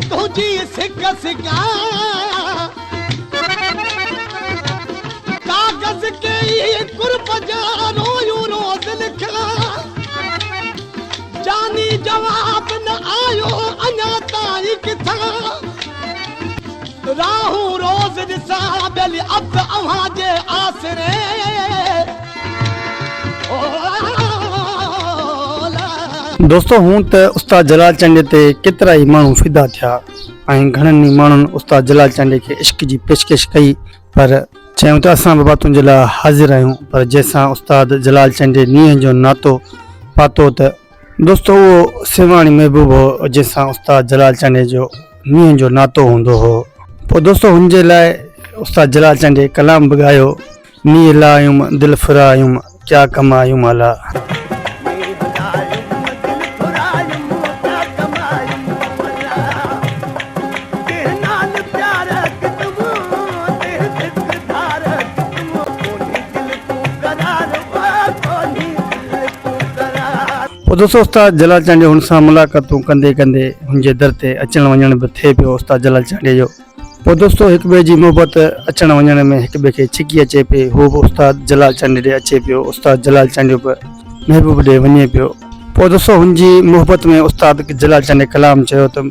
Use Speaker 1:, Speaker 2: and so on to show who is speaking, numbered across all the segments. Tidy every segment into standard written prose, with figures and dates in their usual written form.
Speaker 1: تنهنجي سڪ سڪان. ڪاغذ ڪيئي قرب جا رويون روز لکان. جاني جواب نه آيو اڃا تائين ڪٿان. راهون روز ڏسان ٻيلي اب اوهان جي آسري.
Speaker 2: دوستو هون ته استاد جلال چانڊيي تي ڪيترا ئي ماڻهو فدا ٿيا ۽ گهڻن ئي ماڻهن استاد جلال چانڊيي کي عشق جي پيشڪش ڪئي پر چيائون ته اسان بابا تنهنجي لاء حاضر آهيون پر جنهن سان استاد جلال چانڊيي نينهن جو ناتو پاتو ته دوستو اهو سيوهاڻي محبوب هو جنهن سان استاد جلال چانڊيي جو نينهن جو ناتو هوندو هو پوء دوستو هن جي لاء استاد جلال چانڊيي ڪلام به ڳايو. نينهن لايم دل ڦرايم ڪيا ڪمايم الا. پوء دوستو استاد جلال چانڊيو هن سان ملاقاتون ڪندي ڪندي هن جي در تي اچڻ وڃڻ به ٿئي پيو استاد جلال چانڊيي جو. پوء دوستو هڪ ٻئي جي محبت اچڻ وڃڻ ۾ هڪ ٻئي کي ڇڪي اچي پئي هو به استاد جلال چانڊيو ڏي اچي پيو استاد جلال چانڊيو به محبوب ڏي وڃي پيو پوء دوستو هن جي محبت ۾ استاد جلال چانڊيي ڪلام چيو ته.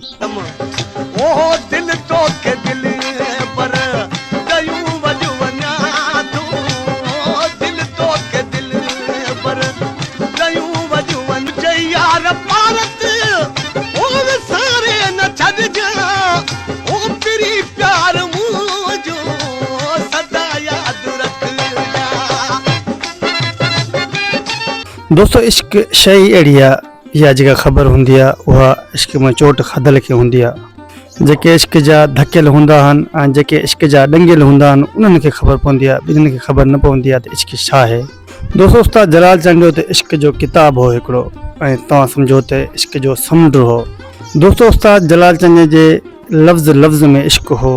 Speaker 1: اوهو دل توکي دلبر ڏيون وڄ وڃان ٿو دل توکي دلبر ڏيون وڄ وڃ چئي يار پارت او وساري نه ڇڏجان. او پرين پيار منهنجو سدا ياد رکجان.
Speaker 2: دوستو عشق شيء ئي اهڙي آ اها جيڪا خبر هوندي آ اها عشق مان چوٽ کاڌل کي هوندي آ جيڪي عشق جا ڌڪيل هوندا آهن ۽ جيڪي عشق جا ڏنگيل هوندا آهن انهن کي خبر پوندي آ ٻين کي خبر نه پوندي آ ته عشق ڇا آهي دوستو استاد جلال چانڊيو ته عشق جو ڪتاب هو هڪڙو ۽ توهان سمجهو ته عشق جو سمنڊ هو دوستو استاد جلال چانڊيي جي لفظ لفظ ۾ عشق هو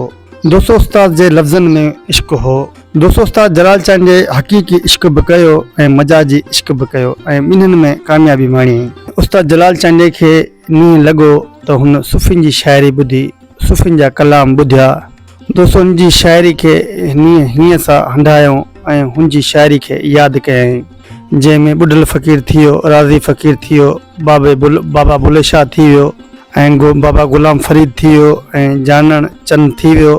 Speaker 2: دوستو استاد جي لفظن ۾ عشق هو دوستو استاد جلال چانڊيي حقيقي عشق به ڪيو ۽ مجازي عشق به ڪيو ۽ ٻنهين ۾ ڪاميابي ماڻيائين استاد جلال چانڊيي کي نينهن لڳو ته هن صوفين جي شاعري ٻڌي صوفين جا ڪلام ٻڌيا دوستو هن جي شاعري کي نينهن هينئن سان هنڍايو ۽ هن جي شاعري کي ياد ڪيائين جنهن ۾ ٻڍل فقير ٿي ويو، راضي فقير ٿي ويو، بابي بابا بلي شاهه ٿي ويو ۽ بابا غلام فريد ٿي ويو ۽ جانڻ چن ٿي ويو.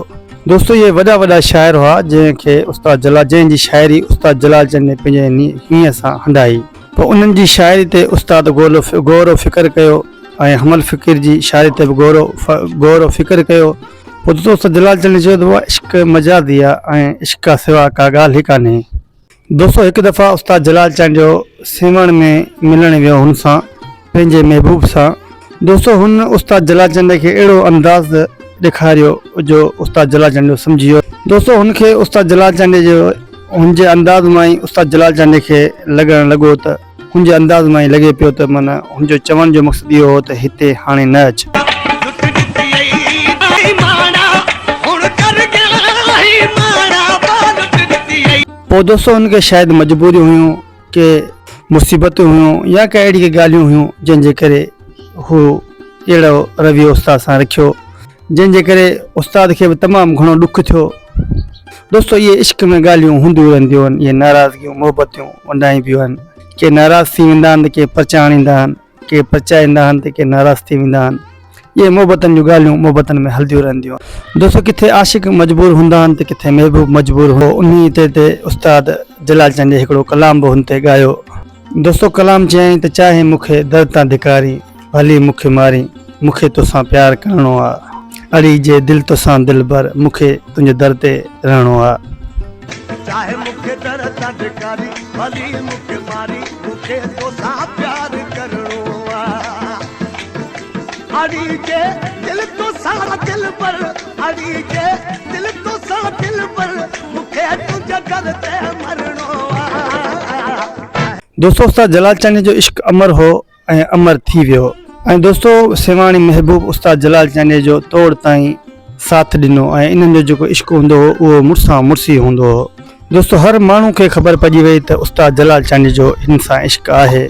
Speaker 2: دوستو اهي وڏا وڏا شاعر هئا جنهن کي استاد جلال جنهن جي شاعري استاد جلال چن ني پنهنجي هينئن سان هنڍائي. پوء انهن جي شاعري تي استاد غور و فڪر ڪيو ۽ حمل فقير جي شاعري تي به غور و فڪر ڪيو. پوء دوستو استاد جلال چن چيو ته بابا عشق مجازي آ ۽ عشق کان سوا ڪا ڳالهه ئي ڪانهي. دوستو هڪ دفعا استاد جلال چانڊيو سيوهڻ ۾ ملڻ ويو هن سان پنهنجي محبوب سان دوستو هن استاد جلال چانڊيي کي اهڙو انداز ڏيکاريو جو استاد جلال چانڊيو سمجهي ويو دوستو هن کي استاد جلال چانڊيي جو هن جي انداز مان ئي استاد جلال چانڊيي کي لڳڻ لڳو ته هن جي انداز مان ئي لڳي پيو ته معنيٰ هن جو چوڻ جو مقصد اهو هو ته هتي هاڻي نه اچ. پوء دوستو هن کي شايد مجبوريون هيون ڪي مصيبتون هيون يا ڪا اهڙي ڪي ڳالهيون هيون جنهن جي ڪري هو اهڙو رويو استاد سان رکيو جنهن جي ڪري استاد کي به تمام گهڻو ڏک ٿيو. دوستو اهي عشق ۾ ڳالهيون هونديون رهنديون آهن اهي ناراضگيون محبتيون ونڊائبيون آهن ڪي ناراض ٿي ويندا آهن ته ڪي پرچا آڻيندا آهن ڪي پرچائيندا آهن ته ڪي ناراض ٿي ويندا آهن اهي محبتن جون ڳالهيون محبتن ۾ هلنديون رهنديون آهن دوستو ڪٿي عاشق مجبور هوندا آهن ته ڪٿي محبوب مجبور هو انهي تي تي استاد جلال چانڊيي هڪڙو ڪلام به هن تي ڳايو دوستو ڪلام چيائين ته چاهي مون کي در تان ڌڪارين ڀلي مون کي مارين مون کي توسان پيار ڪرڻو آ اڙي جي دل توسان دلبر مون کي تنهنجي در تي رهڻو آ.
Speaker 1: چاهي مون کي در تان ڌڪارين ڀلي مون کي مارين مون کي توسان پيار ڪرڻو آ اڙي جي دل توسان دلبر اڙي جي دل توسان دلبر مون کي تنهنجي در تي مرڻو آ.
Speaker 2: دوستو استاد جلال چانڊيي جو عشق امر هو ۽ امر ٿي ويو ۽ دوستو سيوهاڻي محبوب استاد جلال چانڊيي جو توڙ تائين ساٿ ڏنو ۽ انهن جو جيڪو عشق هوندو هو اهو مڙسان مڙسي هوندو هو دوستو هر ماڻهو کي خبر پئجي وئي ته استاد جلال چانڊيي جو هن سان عشق آهي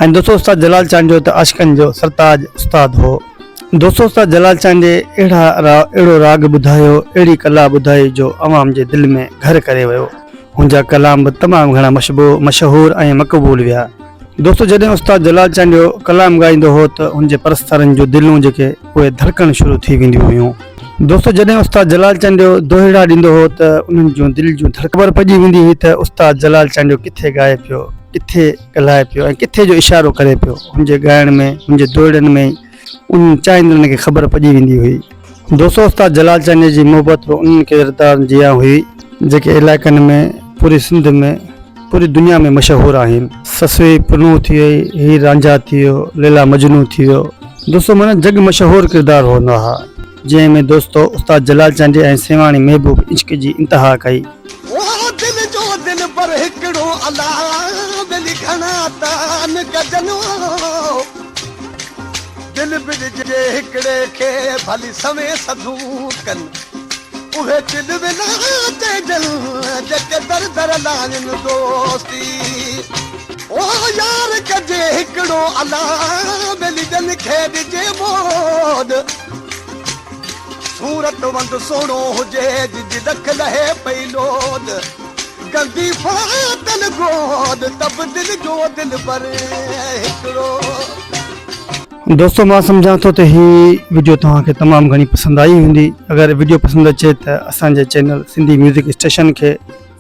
Speaker 2: ۽ دوستو استاد جلال چانڊيو ته عاشقن جو سرتاج استاد هو. دوستو استاد جلال چانڊيي اهڙا اهڙو راڳ ٻڌايو اهڙي ڪلا ٻڌائي جو عوام جي دل ۾ گهر ڪري ويو. هن جا ڪلام به تمام گهڻا مشهور ۽ مقبول ويا. دوستو جڏهن استاد جلال چانڊيو ڪلام ڳائيندو هو ته هن جي پرستارن جون دلون جيڪي اهي ڌڙڪڻ شروع ٿي وينديون هيون. دوستو جڏهن استاد جلال چانڊيو دوهيڙا ڏيندو هو ته انهن جون دل جون ڌڙڪ خبر پئجي ويندي هئي ته استاد جلال چانڊيو ڪٿي ڳائي پيو ڪٿي ڳالهائي پيو ۽ ڪٿي جو اشارو ڪري پيو. هن جي ڳائڻ ۾ هن جي دوهيڙن ۾ ئي انهن چاهيندڙن کي خبر پئجي ويندي هئي. دوستو استاد جلال چانڊيي جي محبت به انهن ڪردارن جيان هئي جيڪي علائقن ۾ پوري سنڌ ۾ پوري دنيا ۾ مشهور آهن. سسئي پنهون ٿي وئي، هير رانجها ٿي ويو، ليلا مجنون ٿي ويو. دوستو معنيٰ جڳ مشهور ڪردار هوندا ها جنهن ۾ دوستو استاد جلال چانڊيي ۽ سيوهاڻي محبوب عشق جي انتها ڪئي.
Speaker 1: او دل جو دلبر هڪڙو الا ٻيلي گهڻا تان ڪجن او دل به ڏجي هڪڙي کي ڀلي سوين سڌون ڪن اهي دل ولا چئجن جيڪي در در لائن دوستي او يار ڪجي هڪڙو الا ٻيلي جن کي ڏجي مود صورت وند سهڻو هجي جج لک لهي پئي لوڏ گندي ڦاٽل گوڏ ته به دل جو دلبر هڪڙو.
Speaker 2: دوستو مان سمجهان ٿو ته هي وڊيو توهان کي تمام گهڻي پسند آئي هوندي اگر وڊيو پسند اچي ته اسان جي چينل سنڌي ميوزڪ اسٽيشن کي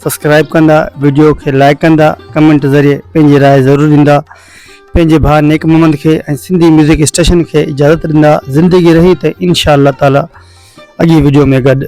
Speaker 2: سبسڪرائب ڪندا وڊيو کي لائڪ ڪندا ڪمينٽ ذريعي پنهنجي راء ضرور ڏيندا پنهنجي ڀاء نيڪ محمد کي ۽ سنڌي ميوزڪ اسٽيشن کي اجازت ڏيندا زندگي رهي ته انشاء الله تعالي اڳي وڊيو ۾ گڏ.